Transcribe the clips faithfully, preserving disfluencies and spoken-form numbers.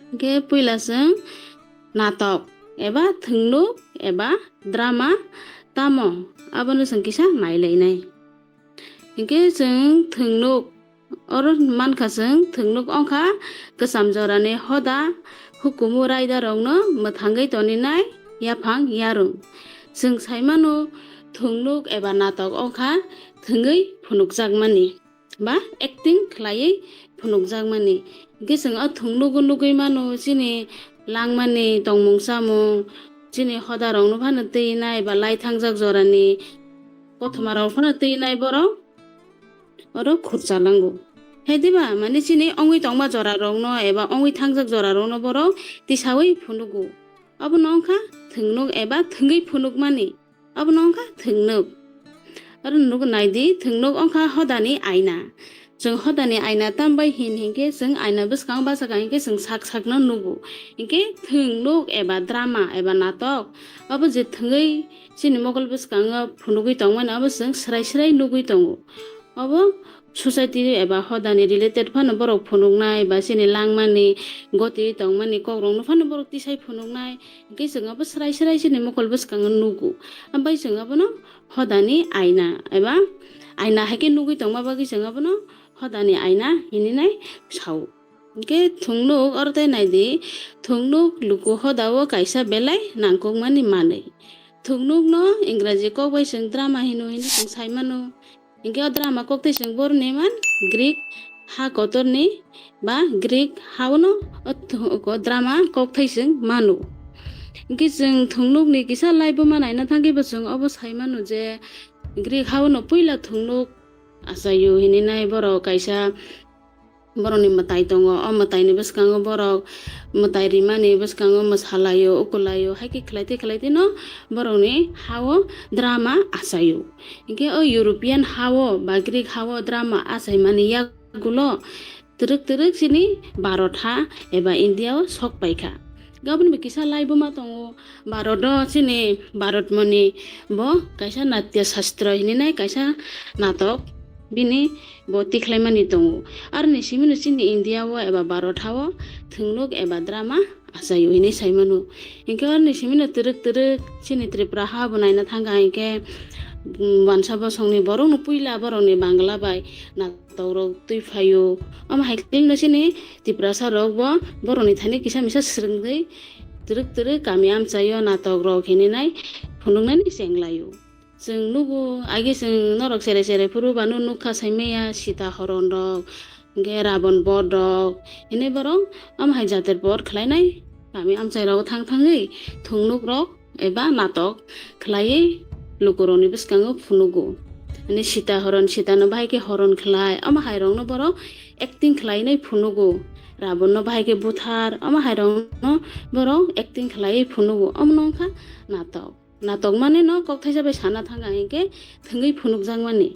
Hinkhe puila chwng natok eba thwngnuk eba drama tamo abono chwng kisa nailainai. Hinkhe chwng thwngnuk oro mankha chwng thwngnuk wngkha kwcham jorani hoda hukumu raidarokno mwthangwi toninai yaphang yarwng. Chwng saimano thwngnuk eba natok wngkha thwngwi phunukjakmani ba acting khlaiwi phunukjakmani. Hinkhe chwng o thwngnugo nugwi mano chini langmani tongmung chamung, chini hodarokno phano twinai ba lai thangjak jorani kothomarok phano twinai borok oro khurchalango. Hai diba? Mane chini ongwi tongma jorarokno eba ongwi thangjak jorarokno borok tisawi phunugo. Obono wngkha thwngnuk eba thwngwi phunukmani. Obono wngkha thwngnuk. Aro nugo naidi, thwngnuk wngkha hodani aina. Chwng hodani aina tambai hin hinkhe chwng aina bwskango bachakha hinkhe chwng sak sakno nugo. Hinkhe thwngnuk eba drama eba natok obo je thwngwi chini mokol bwskango phunugwi tongmani obo chwng swrai swrai nugwi tongo. Obo society eba hodani related phano borok phunuknai ba chini langmani goti tongmani kokrokno phano borok tisai phunuknai. Hinkhe chwng abo swrai swrai chini mokol bwskango nugo. Ambai chwng abono hodani aina eba aina hai khe nugwi tongma bagwi chwng abono hodani aina hininai sao. Hinkhe thwngnuk oro tei naidi, thwngnuk luku hodao kaisa belai nangkukmani manwi. Thwngnukno Ingraji kok bai chwng drama hino hinwi chwng saimano. Hinkhe o drama koktwi chwng boroni man Greek ha kotorni ba Greek haono o th-, o drama kokthai chwng mano. Hinkhe chwng thwngnukni kisa laibuma naina thangkhe bo chwng obo saimano je Greek haono puila thwngnuk achaio hininai borok kaisa borokni mwtai tongo. O mwtaini bwskango borok mwtai rimani bwskango mwsalaio, ukulaio, hai khe khlaitwi khlaitwino borokni hao drama achaio. Hinkhe o European hao ba Greek hao drama achaimani yagulo twrwk twrwk chini Bharat ha eba India o sok paikha. Gabon bo kisa laibuma tongo. Bharat o chini Bharat moni bo kaisa natya shastra hininai kaisa natok bini bo tikhlaimani tongo. Aroni simino chini India o eba Bharat hao thwngnuk eba drama achaio hinwi saimano. Hinkhe aroni simino twrwk twrwk chini Tripura ha bo naina thangkha hinkhe, mm, wansa bosongni borokno puila borokni Bangla bai na tokrok twi phaio. Omo hai khe no chini Tiprasa rok bo borokni thani kisa misa swrwngwi twrwk twrwk kami amchaio natok rok hininai phunuknani chenglaio. Chwng nugo agi chwng norok sere sere phuru bano nukha saimaya Sita Horon rok, hinkhe Rabon Bod rok hinwi borok omo hai jater bod khlainai kami amchai rogo thang thangwi thwngnuk rok eba natok khlaiwi lukurokni bwskango phunugo. Ani Sita Horon, Sitano bahai khe horon khlai, omo hai rokno borok acting khlainai phunugo. Rabonno bahai khe buthar, omo hai rokno borok acting khlaiwi phunugo. Omono wngkha natok. Natok mane no kokthaisa bai sana thangkha hinkhe thwngwi phunukjakmani.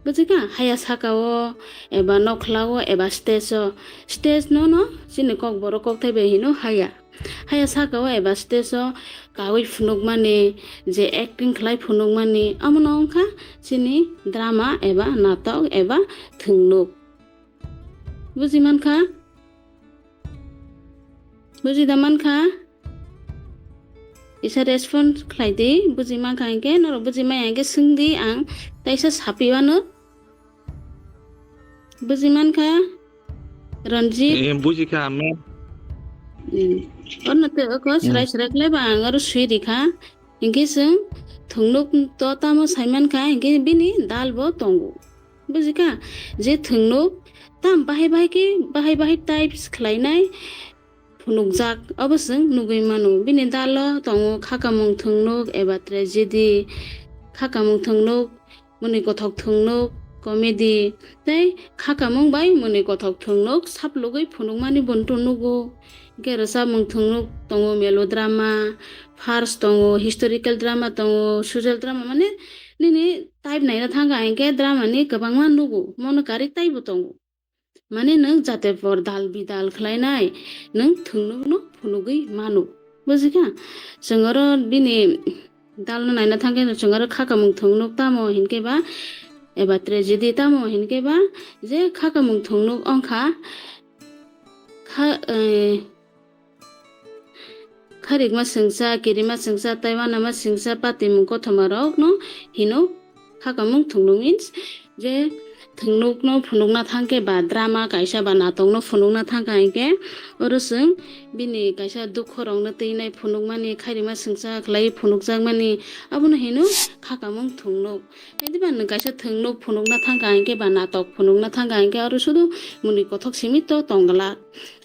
Bujikha? Haya sakao eba nokhlao eba stage o, stage no no chini kokborok kokthai bai hino haya. Haya sakao eba stage o kawi phunukmani, je acting khlai phunukmani, omono wngkha chini drama eba natok eba thwngnuk. Buji mankha? Buji da mankha? Isa response khlai di, buji mankha hinkhe, norok buji maya hinkhe swng di, ang taisa sapi wano. Buji mankha, Ranjit? Eh, buji kha, ma'am. Hmm. Orno te oko Hmm. srai srai khlai ba ang aro sui di kha. Hinkhe chwng thwngnuk to tamo sai mankha, hinkhe bini dal bo tongo. Buji kha? Je thwngnuk tam bahai bahai khe, bahai bahai types khlainai phunukjak, obo chwng nugwi mano. Bini dalo tongo khakamung thwngnuk eba tragedy, khakamung thwngnuk, mwnwi kothok thwngnuk, comedy, tei khakamung bai mwnwi kothok thwngnuk saplugwi phunukmani buntu nugo. Hinkhe rwchapmung thwngnuk tongo melodrama, farce tongo, historical drama tongo, social drama, mane nini type naina thangkha hinkhe drama ni kwbangma nugo, mono karwi taibo tongo. Mane nwng jate por dal bidal khlainai, nwng thwngnukno phunugwi mano. Bujikha? Chwng oro bini dalno naina thangkhe chwng oro khakamung thwngnuk tamo hinkhe ba, eba tragedy tamo hinkhe ba, je khakamung thwngnuk wngkha kha, eh, Kharikma sengsa, kirima sengsa, tei uanama sengsa patimung kothomarokno hino khakamung thungnuk means je thungnukno phunukna thangkhe ba drama kaisa ba natokno phunukna thangkha hinkhe oro chwng bini kaisa dukhorokno twinai phunukmani, khairima sengsa khlaiwi phunukjakmani abono hino khakamung thungnuk. Haideba nwng kaisa thungnuk phunukna thangkha hinkhe ba natok phunukna thangkha hinkhe oro sudu mwnwi kothok simi to tongglak.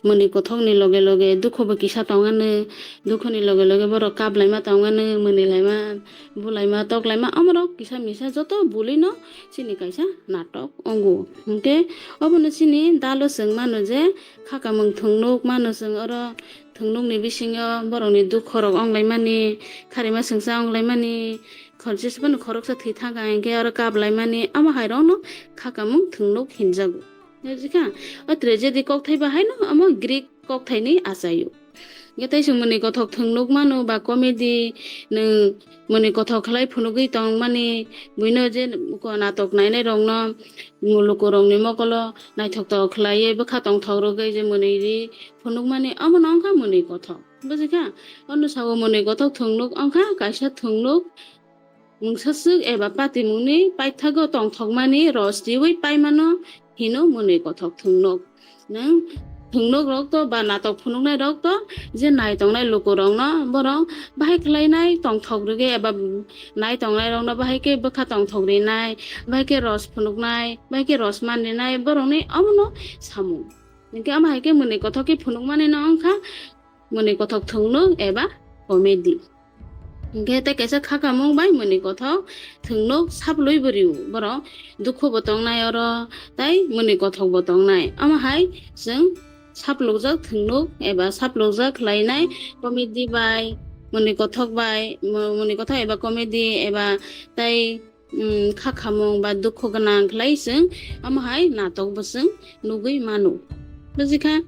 Mwnwi kothokni loge loge dukhubo kisa tongano, dukhuni loge loge borok kaplaima tongano, mwnwi laima, bulaima, toklaima, omorok kisa misa joto bulino chini kaisa natok wngo. Hinkhe obono chini dalo chwng mano je khakamung thungnuk mano chwng oro thungnukni bisingo borokni dukhorok wnglaimani, kharima sengsa wnglaimani, khoroksa phano khoroksa thwi thangkha hinkhe oro kaplaimani, omo hairokno khakamung thungnuk hinjago. Nukjikha, o tragedy kokthai bahaino omo Greek kokthaini achaio. Hinkhe tei chwng mwnwi kothok thungnuk mano ba comedy, nwng mwnwi kothok khlai phunugwi tongmani, buino je ko natok nainairokno lukurokni mokolo naithoktok khlaiwi bwkha tongthok rwgwi je mwnwi ri phunukmani, omono wngkha mwnwi kothok. Bujikha? Ono sao mwnwi kothok thungnuk wngkha kaisa thungnuk mungsaswk eba patimungni paithago tongthokmani ros riwi paimano hino mwnwi kothok thungnuk. Nwng thungnuk rok to ba natok phunuknai rok to je nai tongnai lukurokno borok bahai khlainai tongthok rwgwi eba nai tongnai rokno bahai khe bwkha tongthok rinai, bahai khe ros phunuknai, bahai khe ros man rinai borokni omono samung. Hinkhe omo hai khe mwnwi kothok khe phunukmani no wngkha mwnwi kothok thungnuk eba comedy. Hinkhe tei kaisa khakamung bai mwnwi kothok thungnuk saplwi bo rio borok dukhu bo tongnai oro tei mwnwi kothok bo tongnai. Omo hai chwng saplokjak thungnuk eba saplokjak khlainai comedy bai mwnwi kothok bai, mwnwi kothok eba comedy eba tei um, kha khamung ba dukhu gwnang khlai chwng omo hai natok bo chwng nugwi mano. Bujikha?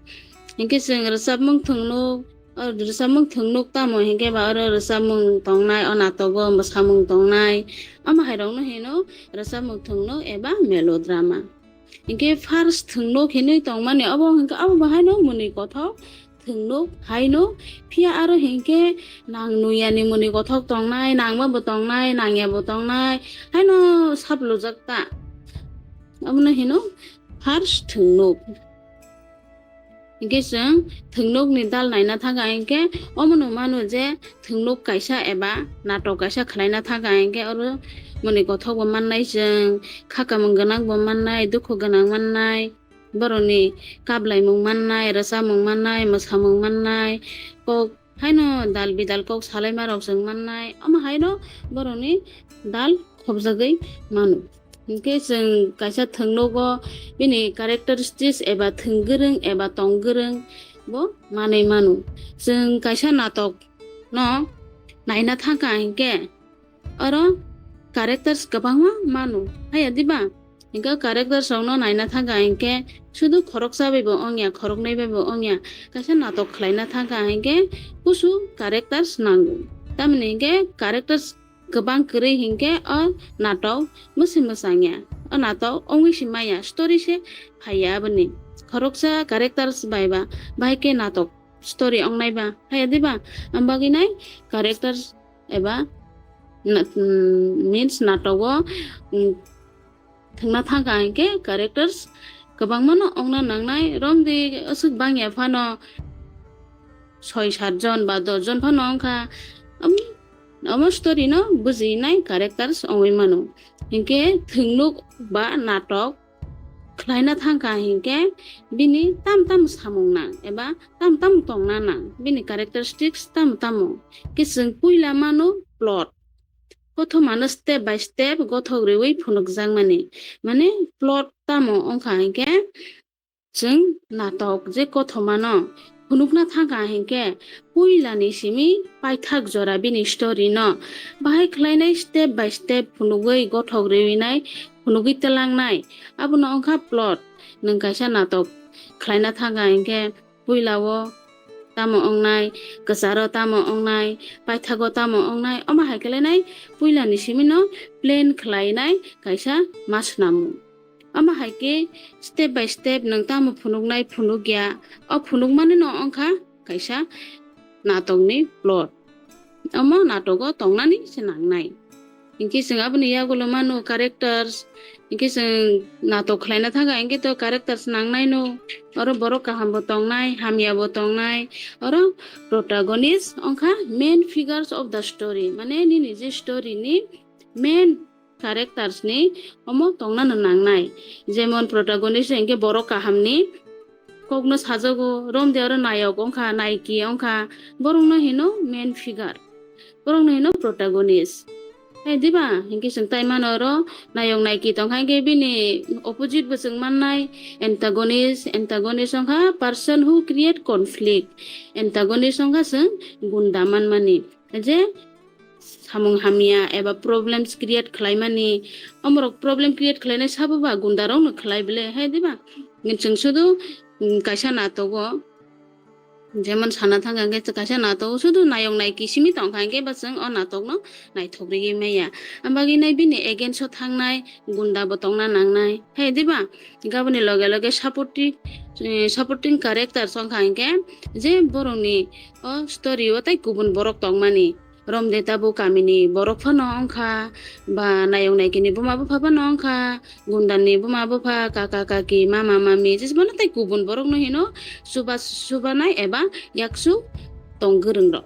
Hinkhe chwng rwchapmung thwngno, o rwchapmung thwngno tamo hinkhe ba oro rwchapmung tongnai, o natogo mwsamung tongnai, omo hai rokno hino rwchapmung thwngno eba melodrama. Hinkhe first thwngno hinwi tongmani obo hinkhe abo bo haino mwnwi kothok thwngno haino, phiya aro hinkhe nang nuyani mwnwi kothok tongnai, nangma bo tongnai, nangya bo tongnai, haino saplujak ta. Abono hino first thwngno. Hinkhe chwng thwngno ni dal naina thangkha hinkhe omono mano je thwngno kaisa eba natok kaisa khwlaina thangkha hinkhe oro mwnwi kothok bo mannai chwng, kha kamung gwnang bo mannai, dukhu gwnang mannai. Borokni kaplaimung mannai, rwchapmung mannai, mwsamung mannai, kok haino dal bidal kok salaima rok chwng mannai, omo haino borokni dal khopjagwi mano. Hinkhe chwng kaisa thwngnogo bini characteristics eba thwng gwrwng eba tong gwrwng bo manwi mano. Chwng kaisa natok no naina thangkha hinkhe oro characters kwbangma mano, haya diba? Hinkhe characters rokno naina thangkha hinkhe sudu khoroksa bai bo wngya, khoroknwi bai bo wngya, kaisa natok khwlaina thangkha hinkhe kusu characters nango. Tamoni hinkhe characters kwbang kwrwi hinkhe o natok mwswi mwchangya, o natok wngwi se maya, story se phaiya aboni. Khoroksa characters bai ba bahai khe natok story wngnai ba, haya diba? Ang bagwi nai characters eba na-, mm, means natogo, mm, thwngna thangkha hinkhe characters kwbangmano wngna nangnai, romdi aswk bangya phano soi sat jon ba dos jon phano wngkha. Am-, omo story no bujinai characters wngwi mano. Hinkhe thwngnuk ba natok khwlaina thangkha hinkhe bini tam tam samung nang eba tam tam tongna nang, bini characteristics tam tamo. Khe chwng puila mano plot. Kothomano step by step gothok riwi phunukjakmani. Mane plot tamo wngkha hinkhe chwng natok je kothomano phunukna thangkha hinkhe puilani simi paithak jora bini story no bahai khwlainai step by step phunugwi gothok riwinai phunugwi twlangnai abono wngkha plot. Nwng kaisa natok khwlaina thangkha hinkhe puilao tamo wngnai, kwcharo tamo wngnai, paithago tamo wngnai, omo hai khe lenai puilani simi no plan khwlainai kaisa ma swnamung. Omo hai khe step by step nwng tamo phunuknai phunukya, o phunukmani no wngkha kaisa natokni plot. Omo natogo tongnani se nangnai. Hinkhe chwng aboni yagulo mano characters. Hinkhe chwng natok khlaina thangkha hinkhe to characters nangnaino. Oro borok kahambo tongnai, hamyabo tongnai. Oro protagonist wngkha main figures of the story. Mane nini je story ni main characters ni omo tongnano nangnai. Jemon protagonist hinkhe borok kahamni kokno sajago, romde oro nayok wngkha, naiki wngkha, borokno hino main figure, borokno hino protagonist. Hai diba? Hinkhe chwng tai mano oro nayok naiki tongkha hinkhe bini opposite bo chwng mannai antagonist, antagonist wngkha person who create conflict, antagonist wngkha chwng gunda manmani. Je samung hamya eba problems create khlaimani, omorok problem create khlainai sabo ba gunda rokno khlai bele, hai diba? Chwng sudu, mm, kaisa natogo, jemon sana thangkha hinkhe kaisa natogo sudu nayok naiki simi tongkha hinkhe ba chwng o natokno naithok rigwi maya. Ambagwi nai bini against o thangnai gunda bo tongna nangnai, hai diba? Gaboni loge loge supportive, eh, supporting character wngkha hinkhe je borokni o story o tei kubun borok tongmani. Romde tabuk kamini borok phano wngkha, ba nayok naikini buma bupha phano wngkha, gundani buma bupha, kaka kaki, mama mami, jismano tei kubun borokno hino suba, subanai eba yaksu tong gwrwng rok.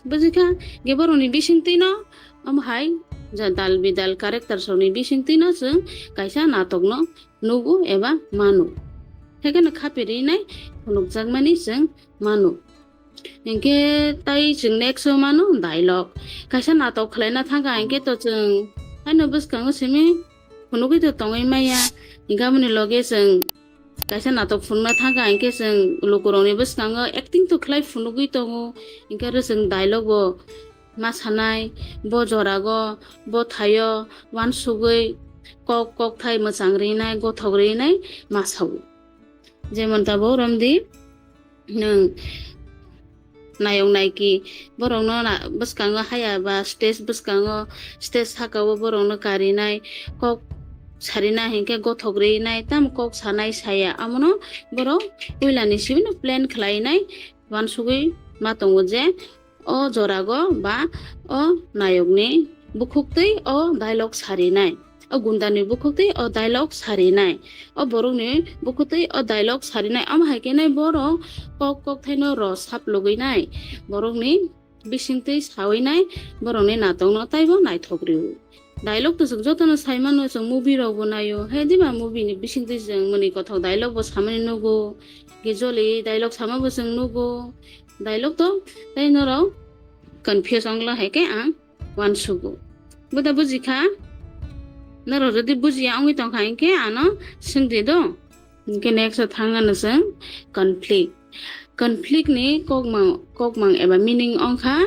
Bujikha, ge borokni bisingtwino omo hai ja dal bidal characters rokni bisingtwino chwng kaisa natokno nugo eba mano. Haikheno khapirwi nai phunukjakmani chwng mano. Hinkhe tai chwng next o mano dialogue. Kaisa natok khlaina thangkha hinkhe to chwng haino bwskango simi phunugwi to tongwi maya. Hinkhe aboni loge chwng kaisa natok phunukna thangkha hinkhe chwng lukurokni bwskango acting to khlai phunugwi tongo. Hinkhe aro chwng dialogue bo ma sanai, bo jorago, bo thaio, uansugwi kok, kokthai mwchang rinai, gothok rinai ma sao. Jemon tabuk romdi, nwng nayok naiki borokno na-, bwskango haya ba stage bwskango, stage sakao borokno karinai, kok sarina hinkhe gothok rinai, tamo kok sanai saya, amono borok puilani sibino plan khlainai, uansugwi ma tongo je o jorago ba o nayokni bukhuktwi o dialogue sarinai, o gundani bukhuktwi o dialogue sarinai, o borokni bukhuktwi o dialogue sarinai. Omo hai khe nai borok kok kokthaino ro sap logwi nai, borokni bisingtwi sawi nai, borokni natokno taibo naithok rw. Dialogue to chwng jotono sai mano, chwng movie rokbo naio, he diba movie ni bisingtwi chwng mwnwi kothok dialogue bo samani nugo, ge joli dialogue sama bo chwng nugo, dialogue to tei norok confuse ongla hai khe ang uansugo. Buda bujikha, norok jodi bujiya wngwi tongkha hinkhe ano swngdi do. Hinkhe next o thangna no chwng conflict. Conflict ni kokmang, kokmang eba meaning wngkha